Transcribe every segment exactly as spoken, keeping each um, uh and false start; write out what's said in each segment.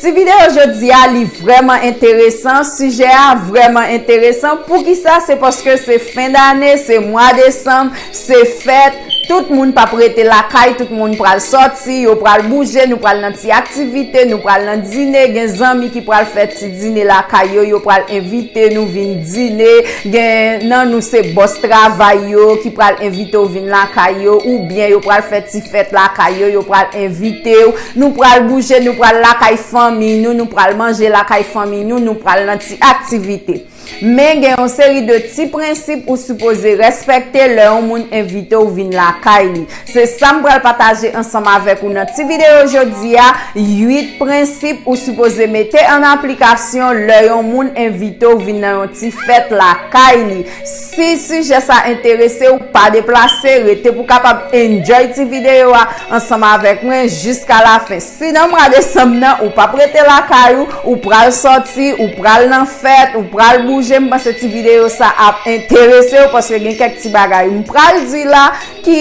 Ti videyo jodi a, li vrèman enteresan, sijè a vrèman enteresan. Poukisa? Se paske se fen dane, se mwa desanm, se fèt, tout moun p ap rete lakay, tout moun pral sòti, yo pral bouje, nou pral nan ti aktivite, nou pral nan dine, gen zanmi ki pral fè ti dine lakay yo, yo pral envite nou vin dine, gen nan nou se bòs travay yo ki pral envite w vin lakay yo, oubyen yo pral fè ti fèt lakay yo, yo pral envite w, nou pral bouje, nou pral lakay fanmi nou, nou pral manje lakay fanmi nou, nou pral nan ti aktivite. Men gen yon seri de ti prensip ou sipoze respekte lè yon moun envite w vin lakay li. Se sa m pral pataje ansanm avèk ou nan ti videyo jodi a, uit prensip ou sipoze mete an aplikasyon lè yon moun envite w vin nan yon ti fèt lakay li. Si sijè sa enterese w, pa deplase, rete pou w kapab enjoy ti videyo a ansanm avèk mwen jiska lafen. Si nan mwa desanm nan ou p ap rete lakay ou, ou pral sòti, ou pral nan fèt, ou pral bouje, m panse ti videyo sa ap enterese w, paske gen kèk ti bagay m pral di la ki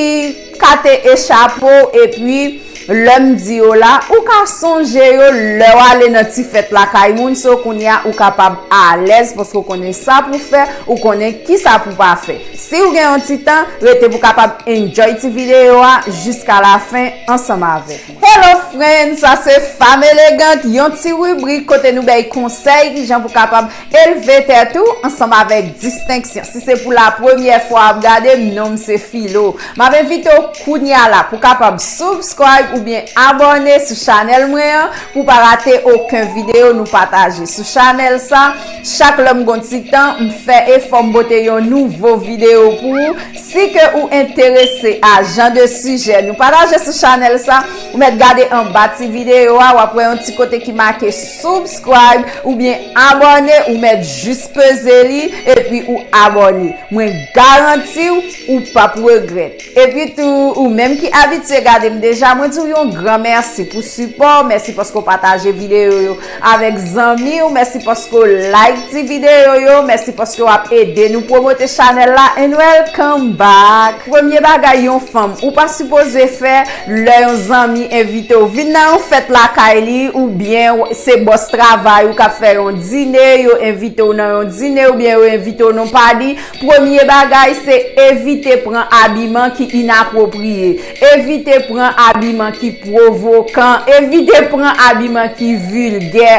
ka te echape w, epi lè m di yo la, ou ka sonje yo lè w ale nan ti fèt lakay moun. So kounye a ou kapab alèz paske w konnen sa pou fè, ou konnen kisa pou pa fè. Si w gen yon ti tan, rete pou w kapab enjoy ti videyo a jiska lafen ansanm avèk mwen. Hello friends, sa se Fanm Elegant, yon ti ribrik kote nou bay konsèy kijan pou w kapab elve tèt ou ansanm avèk distenksyon. Si se pou la premyè fwa w ap gade m, non m se Filo. M ap envite w kounye a la pou w kapab subscribe oubyen abòne sou chanèl mwen an pou w pa rate okenn videyo nou pataje sou chanèl sa. Chak lè m gon ti tan, m fè efò m pote yon nouvo videyo pou ou. Si ke ou enterese a jan de sijè nou pataje sou chanèl sa, ou mèt gade anba ti videyo a, w ap wè yon ti kote ki make subscribe oubyen abòne, ou mèt jis peze li epi ou abòne. Mwen garanti w, ou p ap regrèt. Epi tou, ou menm ki abitye gade m deja, mwen di w yon gran mèsi pou sipò w. Mèsi paske w pataje videyo yo avèk zanmi w. Mèsi paske w like ti videyo yo. Mèsi paske w ap ede nou pwomote chanèl la. And welcome back. Premye bagay yon fanm ou pa sipoze fè lè yon zanmi envite w vin nan yon fèt lakay li, oubyen se bòs travay ou k ap fè yon dine, yo envite w nan yon dine, oubyen yo envite w nan yon pati, premye bagay, se evite pran abiman ki inapwopriye. Evite pran abiman ki pwovokan. Evite pran abiman ki vilgè.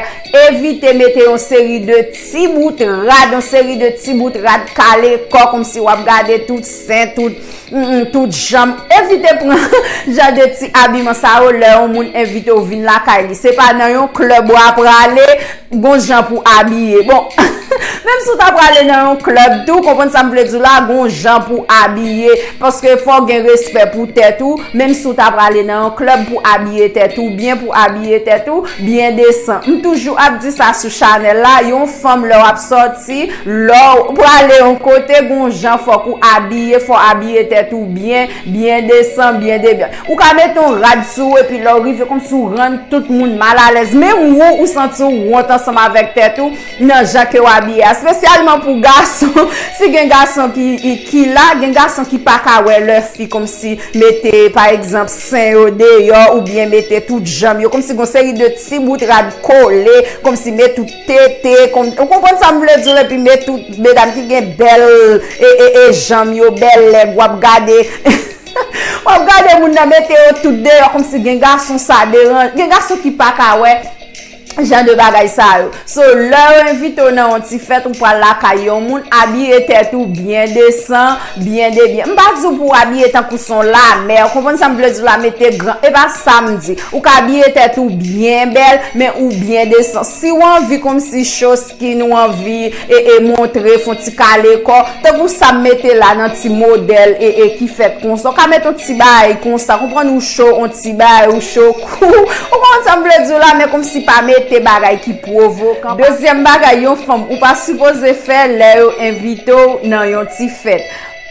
Evite mete yon seri de ti bout rad, yon seri de ti bout rad kale kò, kòmsi w ap gade tout sen, tout, mm, mm, tout janm. Evite pran jan de ti abiman sa yo lè yon moun envite w vin lakay li. Se pa nan yon klèb w ap prale, gon jan pou abiye. Bon, menm si w ta prale nan yon klèb tou, konprann sa m vle di w la, gon jan pou abiye. Paske fò w gen respè pou tèt ou. Menm si w ta prale nan yon klèb, pou abiye tèt ou byen, pou abiye tèt ou byen desan. M toujou ap di sa sou chanèl la, yon fanm lè w ap sòti, lè w prale yon kote, gon jan fòk ou abiye, fò w abiye tèt ou byen, byen desan, byen debyen. Ou ka mete yon rad sou ou epi lè w rive kòmsi w rann tout moun malalèz. Menm ou, ou santi w wont ansanm avèk tèt ou nan jan ke w abiye a. Espesyalman pou gason, si gen gason ki, ki la, gen gason ki pa ka wè lè fi kòmsi mete, pa egzanp, sen yo deyò oubyen mete tout janm yo. Kòmsi gon seri de ti bout rad kole, kòmsi met tout tete, kòm, ou konprann sa m vle di w, epi met tout medam ki gen bèl e, e, e janm yo, bèl lèg, w ap gade. W ap gade moun nan mete yo tout deyò, kòmsi gen gason sa deranj, gen gason ki pa ka wè jan de bagay sa yo. So, lè yo envite w nan yon ti fèt, ou pral lakay yon moun, abiye tèt ou byen desan, byen debyen. M pa di w pou w abiye tankou s on lamè, w konprann sa m vle di w la, mete gran, e pa sa m di. Ou ka abiye tèt ou byen bèl, men ou byen desan. Si w anvi kòmsi cho skin, ou anvi e, e montre, fè yon ti kale kò, tankou sa m mete la nan ti modèl e, e ki fèt konsa. Ou ka mete yon ti bagay konsa, konprann, ou cho, yon ti bagay, ou cho kou. Ou konprann sa m vle di w la, men kòmsi pa mete bagay ki pwovokan. Dezyèm bagay yon fanm ou pa sipoze fè lè yo envite w nan yon ti fèt.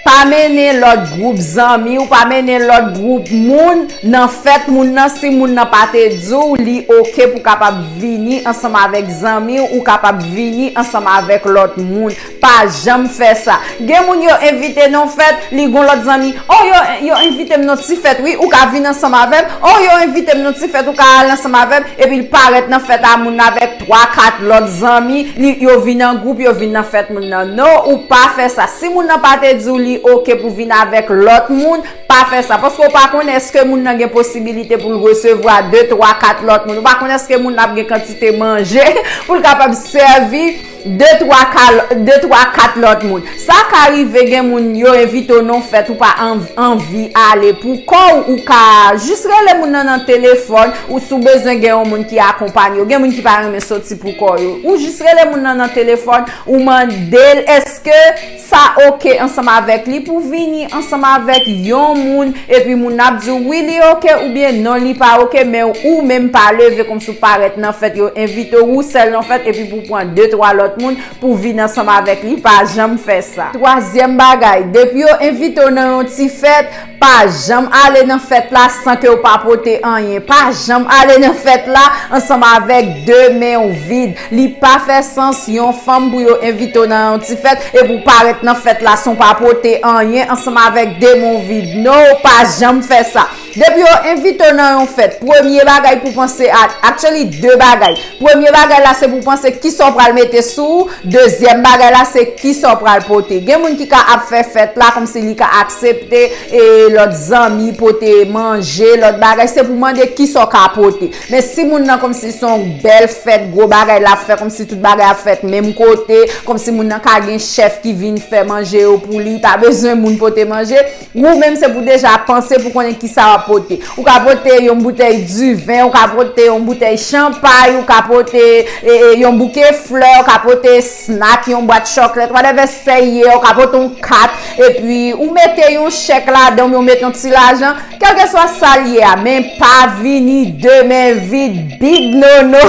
Pa mennen lòt gwoup zanmi w, pa mennen lòt gwoup moun nan fèt moun nan si moun nan pa te di w li oke pou kapab vini ansanm avèk zanmi w, ou kapab vini ansanm avèk lòt moun. Pa janm fè sa. Gen moun yo envite nan fèt, li gon lòt zanmi, oh, yo, yo envite m nan ti fèt, wi, ou ka vin ansanm avè m, oh, yo envite m nan ti fèt, ou ka al ansanm avè m, epi l parèt nan fèt a moun avèk twa, kat lòt zanmi, li, yo vin an gwoup, yo vin nan fèt moun nan. Non, ou pa fè sa. Si moun nan pa te di w li oke pou vin avèk lòt moun, pa fè sa. Paske w pa konnen èske moun nan gen posibilite pou l resevwa de, twa, kat lòt moun. Ou pa konnen èske moun nan ap gen kantite manje pou l kapab sèvi de, twa, ka, de, twa, kat lòt moun. Sa ka rive gen moun yo envite w nan fèt, ou pa anv- anvi ale pou kò w, ou ka jis rele moun nan nan telefòn, ou si w bezwen gen yon moun ki akonpanye w. Gen moun ki pa renmen soti pou kò yo. Ou jis rele moun nan nan telefòn, ou mande l èske sa oke ansanm avèk li pou vini ansanm avèk yon moun, epi moun nan ap di w wi li oke oubyen non li pa oke, men ou menm pa leve kòmsi w parèt nan fèt, yo envite w ou sèl nan fèt, epi pou pran de, twa lòt moun pou vin ansanm avèk li, pa janm fè sa. Twazyèm bagay, depi yo envite w nan yon ti fèt, pa janm ale nan fèt la san ke w pa pote anyen. Pa janm ale nan fèt la ansanm avèk de men w vid. Li pa fè sans yon fanm pou yo envite w nan yon ti fèt epi w parèt nan fèt la san w pa pote anyen ansanm avèk de men w vid. No, pa janm fè sa. Depi yo envite w nan yon fèt, premye bagay pou panse a, actually, de bagay. Premye bagay la se pou panse kisa w pral mete sou ou, dezyèm bagay la se kisa w pral pote. Gen moun ki ka ap fè fèt la kòmsi li ka aksepte e lòt zanmi pote manje, lòt bagay, se pou mande kisa w ka pote. Men si moun nan kòmsi se yon bèl fèt, gwo bagay l ap fè, kòmsi tout bagay ap fèt menm kote, kòmsi moun nan ka gen chèf ki vin fè manje yo pou li, pa bezwen moun pote manje, ou menm se pou deja panse pou konnen kisa w ap pote. Ou ka pote yon boutèy diven, ou ka pote yon boutèy chanpay, ou ka pote e, e, yon bouke flè, ou ka pote snack, yon bwat chòklèt, whatever sa ye, ou ka pote yon kat, epi ou mete yon chèk ladan, oubyen ou mete yon ti lajan, kèlkeswa sa l ye a, men pa vini de men vid, big no no.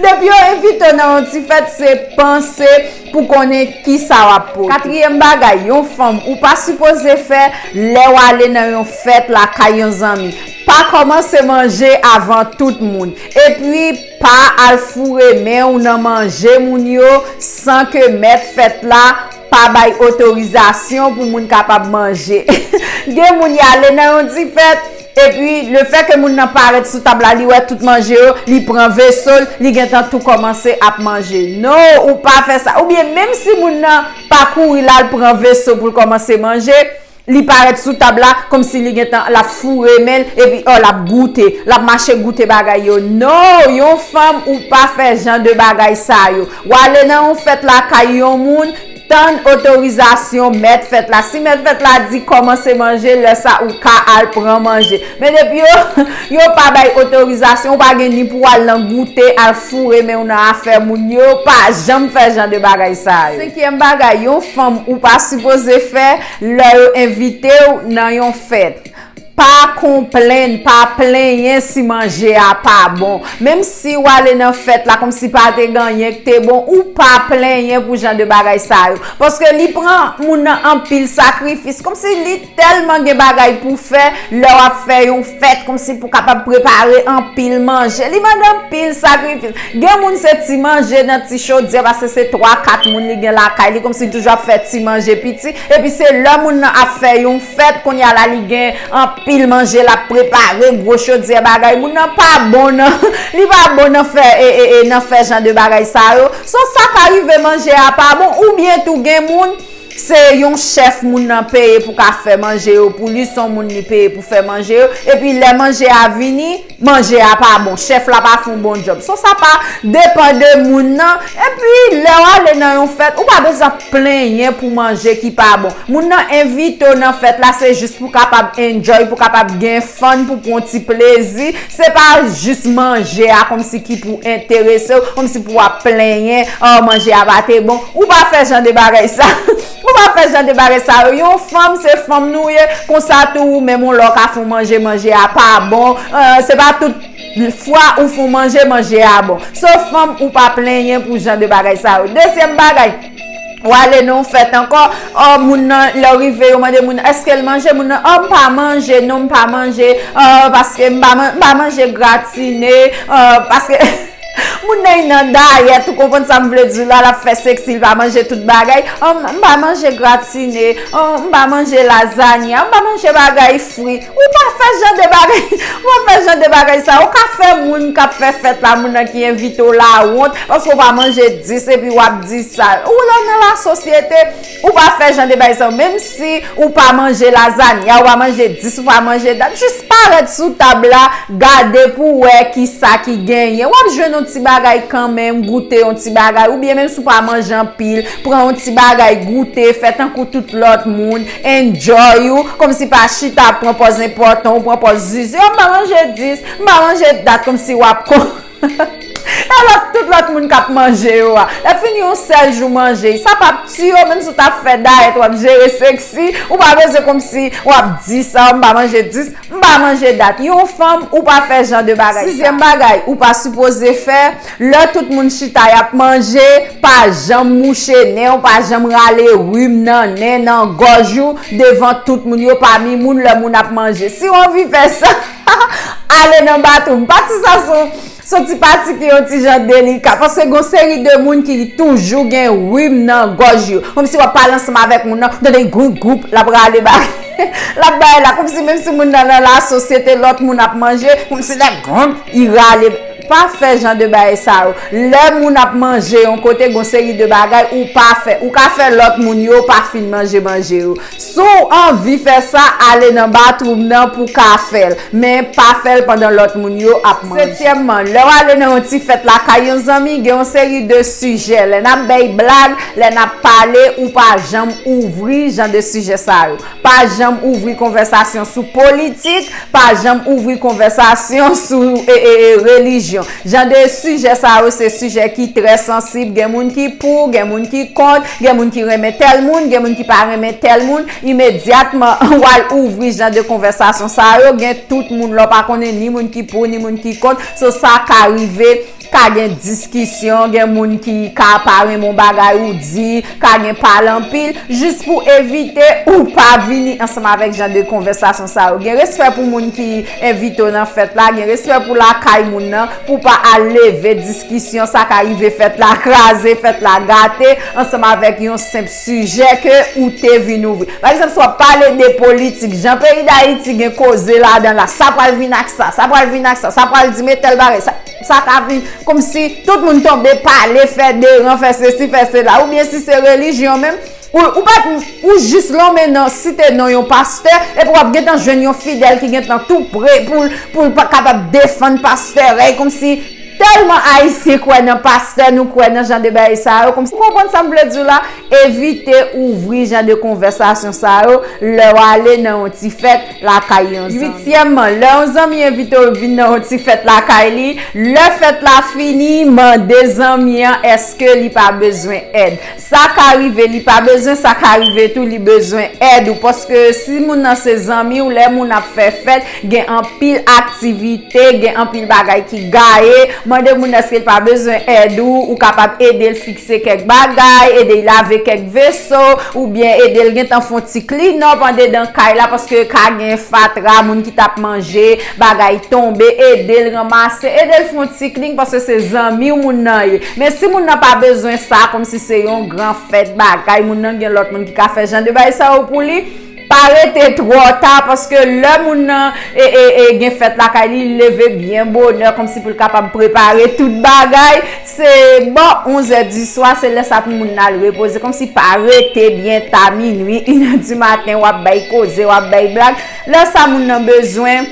Depi yo envite w nan yon ti fèt, se panse pou konnen kisa w ap pote. Katriyèm bagay, yon fanm, ou pa sipoze fè lè w ale nan yon fèt lakay yon zanmi. Pa kòmanse manje avan tout moun. Epi, pa al foure men w nan manje moun yo san ke mèt fèt la pa bay otorizasyon pou moun kapab manje. Gen moun y ale nan yon ti fèt, epi lefètke moun nan parèt sou tab la, li wè tout manje yo, li pran veso l, li gentan tou kòmanse ap manje. No, ou pa fè sa. Oubyen menm si moun nan pa kouri l al pran veso pou l kòmanse manje, li parèt sou tab la kòmsi li gentan l ap foure men l, epi, oh, l ap goute, l ap mache goute bagay yo. No, yon fanm ou pa fè jan de bagay sa yo. W ale nan yon fèt lakay yon moun, tann otorizasyon mèt fèt la. Si mèt fèt la di kòmanse manje, lè sa ou ka al pran manje. Men depi yo, yo pa bay otorizasyon, ou pa gen ni pou w al nan goute, al foure men w nan afè moun yo, pa janm fè jan de bagay sa yo. Senkyèm bagay, yon fanm ou pa sipoze fè lè yo envite w nan yon fèt. Pa konplenn, pa plenyen si manje a pa bon. Menm si w ale nan fèt la kòmsi pa te gen anyen k te bon, ou pa plenyen pou jan de bagay sa yo. Paske li pran moun nan anpil sakrifis, kòmsi li tèlman gen bagay pou fè, lè w ap fè yon fèt, kòmsi pou kapab prepare anpil manje. Li mande anpil sakrifis. Gen moun se ti manje nan ti chodyè, paske se twa, kat moun li gen lakay li, kòmsi li toujou ap fè ti manje piti. Epi se lè moun nan ap fè yon fèt, kounye a la li gen anpil manje, l ap prepare gwo chodyè bagay. Moun nan pa bon nan, li pa bon nan fè, e, e, e, nan fè jan de bagay sa yo. So sa ka rive manje a pa bon, oubyen tou gen moun, se yon chèf moun nan peye pou ka fè manje yo pou li, se yon moun li peye pou fè manje yo. Epi lè manje a vini, manje a pa bon, chèf la pa fè yon bon djòb. So sa pa depann de moun nan. Epi lè w ale nan yon fèt, ou pa bezwen ap plenyen pou manje ki pa bon. Moun nan envite w nan fèt la, se jis pou kapab enjoy, pou kapab gen fun, pou pran yon ti plezi. Se pa jis manje a kòmsi ki pou enterese w, kòmsi pou w ap plenyen, oh, manje a pa te bon. Ou pa fè jan de bagay sa. Ou pa fè jan de bagay sa yo. Yon fanm, se fanm nou ye. Konsa tou, ou menm yon lè w ka fè yon manje, manje a pa bon. Eh, se pa tout fwa ou fè yon manje, manje a bon. So, fanm, ou pa plenyen pou jan de bagay sa yo. Dezyèm bagay, W ale nan yon fèt ankò, o, moun nan, lè w rive, yo mande moun nan, èske l manje? Moun nan, o, m pa manje, non, m pa manje, o, paske m pa man-, m pa manje gratine, o, paske moun nan, li nan dayèt, ou konprann sa m vle di w la, l ap fè seksi, l pa manje tout bagay, o, m, m pa manje gratine, o, m pa manje lazanya, m pa manje bagay fri. Ou pa fè jan de bagay, ou pa fè jan de bagay sa. Ou ka fè moun k ap fè fèt la, moun nan ki envite w la wont, paske w pa manje dis epi w ap di sa. Ou la nan lasosyete, ou pa fè jan de bagay sa. Menm si ou pa manje lazanya, ou pa manje dis, ou pa manje dat, jis parèt sou tab la, gade pou wè kisa ki genyen. W ap jwenn yon ti bagay kanmenm, goute yon ti bagay, oubyen menm si w pa manje anpil, pran yon ti bagay, goute, fè tankou tout lòt moun, enjoy ou, kòmsi pa chita ap pran pòz enpòtan, ou pran pòz zizi, o, m pa manje dis, m pa manje dat, kòmsi w ap kon. E lòt, tout lòt moun k ap manje yo a. Lè fini yon sèl jou manje, sa p ap tiye w, menm si w t ap fè dayèt, w ap jere seksi, ou pa bezwen kòmsi w ap di sa, o, m pa manje dis, m pa manje dat. Yon fanm, ou pa fè jan de bagay sa. Sizyèm bagay, ou pa sipoze fè, lè tout moun chita y ap manje, pa janm mouche nen w, pa janm rale rim nan nen, nan gòj ou, devan tout moun yo, pami moun, lè moun ap manje. Si w anvi fè sa, ale nan batwoup. Pati sa se yon, se yon ti pati ki yon ti jan delika, paske gen yon seri de moun ki toujou gen rim nan gòj yo. Kòmsi w ap pale ansanm avèk moun nan, w tande gwoup gwoup, l ap rale bagay. L ap bay la, kòmsi menm si moun nan nan lasosyete, lòt moun ap manje, kòmsi lè gwoup, li rale. Pa fè jan de bagay sa yo. Lè moun ap manje yon kote, gen yon seri de bagay ou pa fè. Ou ka fè lòt moun yo pa fin manje manje yo. Si w anvi fè sa, ale nan batwoup nan pou w ka fè l. Men pa fè l pandan lòt moun yo ap manje. Setyèmman, lè w ale nan yon ti fèt lakay yon zanmi, gen yon seri de sijè. Lè n ap bay blag, lè n ap pale, ou pa janm ouvri jan de sijè sa yo. Pa janm ouvri konvèsasyon sou politik, pa janm ouvri konvèsasyon sou, e, e, e, relijyon. Jan de sijè sa yo, se sijè ki trè sansib. Gen moun ki pou, gen moun ki kont, gen moun ki renmen tèl moun, gen moun ki pa renmen tèl moun. Imedyatman, w al ouvri jan de konvèsasyon sa yo, gen tout moun la, w pa konnen ni moun ki pou, ni moun ki kont. So, sa ka rive, ka gen diskisyon, gen moun ki ka pa renmen yon bagay ou di, ka gen pale anpil, jis pou evite ou pa vini ansanm avèk jan de konvèsasyon sa yo. Gen respè pou moun ki envite w nan fèt la, gen respè pou lakay moun nan, pou w pa al leve diskisyon, sa ka rive fèt la kraze, fèt la gate, ansanm avèk yon senp sijè ke ou te vin ouvri. Pa egzanp, si w ap pale de politik, jan peyi Dayiti gen koze ladan la, sa pral vin ak sa, sa pral vin ak sa, sa pral di men tèl bagay, sa, sa ka vin kòmsi tout moun tonbe pale, fè deran, fè sesi, fè sela. Oubyen si se relijyon menm, ou, ou pa t, ou jis lonmen nan, site non yon pastè, epi w ap gentan jwenn yon fidèl ki gentan tou pre pou l, pou l pa kapab defann pastè, e kòmsi tèlman Ayisyen kwè nan pastè, nou kwè nan jan de bagay sa yo, kòmsi, ou konprann sa m vle di w la? Evite ouvri jan de konvèsasyon sa yo lè w ale nan yon ti fèt lakay yon zanmi. Uityèmman, lè yon zanmi envite w vin nan yon ti fèt lakay li, lè fèt la fini, mande zanmi an èske li pa bezwen èd. Sa ka rive li pa bezwen, sa ka rive tou li bezwen èd ou, paske si moun nan se zanmi w, lè moun ap fè fèt, gen anpil aktivite, gen anpil bagay ki gaye, mande moun èske l pa bezwen èd ou, ou kapab ede l fikse kèk bagay, ede l lave kèk veso, oubyen ede l gentan fè yon ti clean up andedan kay la, paske ka gen fatra, moun ki t ap manje, bagay tonbe, ede l ranmase, ede l fè yon ti clean, paske se zanmi w moun nan ye. Men si moun nan pa bezwen sa, kòmsi se yon gran fèt, bagay, moun nan gen lòt moun ki ka fè jan de bagay sa yo pou li, pa rete twò ta, paske lè moun nan, e, e, e, gen fèt lakay li, li leve byen bonè, kòmsi pou l kapab prepare tout bagay. Se bò onz è di swa, se lè sa pou moun nan al repoze, kòmsi pa rete byen ta, minui, inè di maten, w ap bay koze, w ap bay blag. Lè sa moun nan bezwen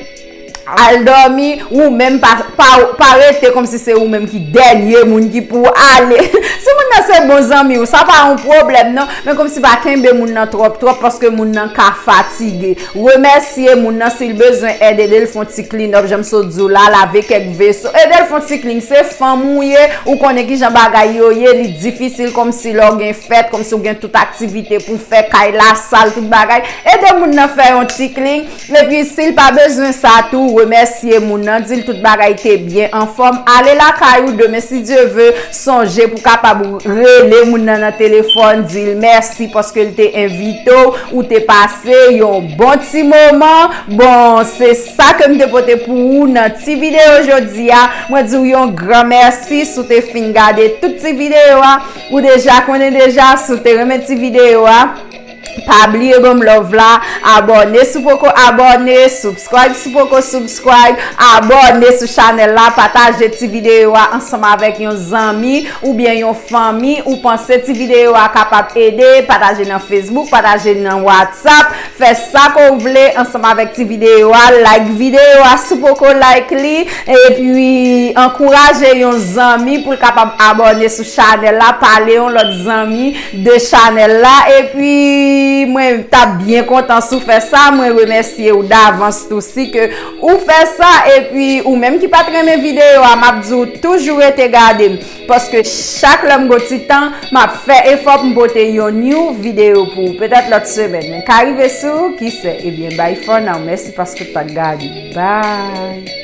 al dòmi, ou menm pa, pa, pa rete kòmsi se ou menm ki dènye moun ki pou ale. Si moun nan se bon zanmi w, sa pa yon pwoblèm non, men kòmsi pa kenbe moun nan twòp twòp, paske moun nan ka fatige. Remèsye moun nan, si l bezwen èd, ede l fè yon ti clean up, jan m sot di w la, lave kèk veso, ede l fè yon ti clean. Se fanm ou ye, ou konnen kijan bagay yo ye, li difisil kòmsi lè w gen fèt, kòmsi w gen tout aktivite pou fè, kay la sal, tout bagay. Ede moun nan fè yon ti clean. Epi si l pa bezwen sa tou, Remèsye moun nan, di l tout bagay te byen anfòm. Ale lakay ou demen, si Dye ve, sonje pou kapab rele moun nan nan telefòn, di l mèsi paske l te envite w, ou te pase yon bon ti moman. Bon, se sa ke m te pote pou ou nan ti videyo jodi a. Mwen di w yon gran mèsi si w te fin gade tout ti videyo a. Ou deja konnen deja, si w te renmen ti videyo a, pa bliye ban m love la, abòne si w poko abòne, subscribe si w poko subscribe, abòne sou chanèl la, pataje ti videyo a ansanm avèk yon zanmi oubyen yon fanmi ou panse ti videyo a kapab ede, pataje nan Facebook, pataje nan WhatsApp, fè sa ke w vle ansanm avèk ti videyo a, like videyo a si w poko like li, epi ankouraje yon zanmi pou l kapab abòne sou chanèl la, pale yon lòt zanmi de chanèl la, epi mwen t ap byen kontan si w fè sa, mwen remèsye w davans tou si ke ou fè sa, epi ou menm ki pa t renmen videyo a, m ap di w toujou rete gade m, paske chak lè m gon ti tan, m ap fè efò pou m pote yon new videyo pou ou, petèt lòt semèn, men ka rive sou, kisè, ebyen, bye for now, mèsi paske w t ap gade, bye.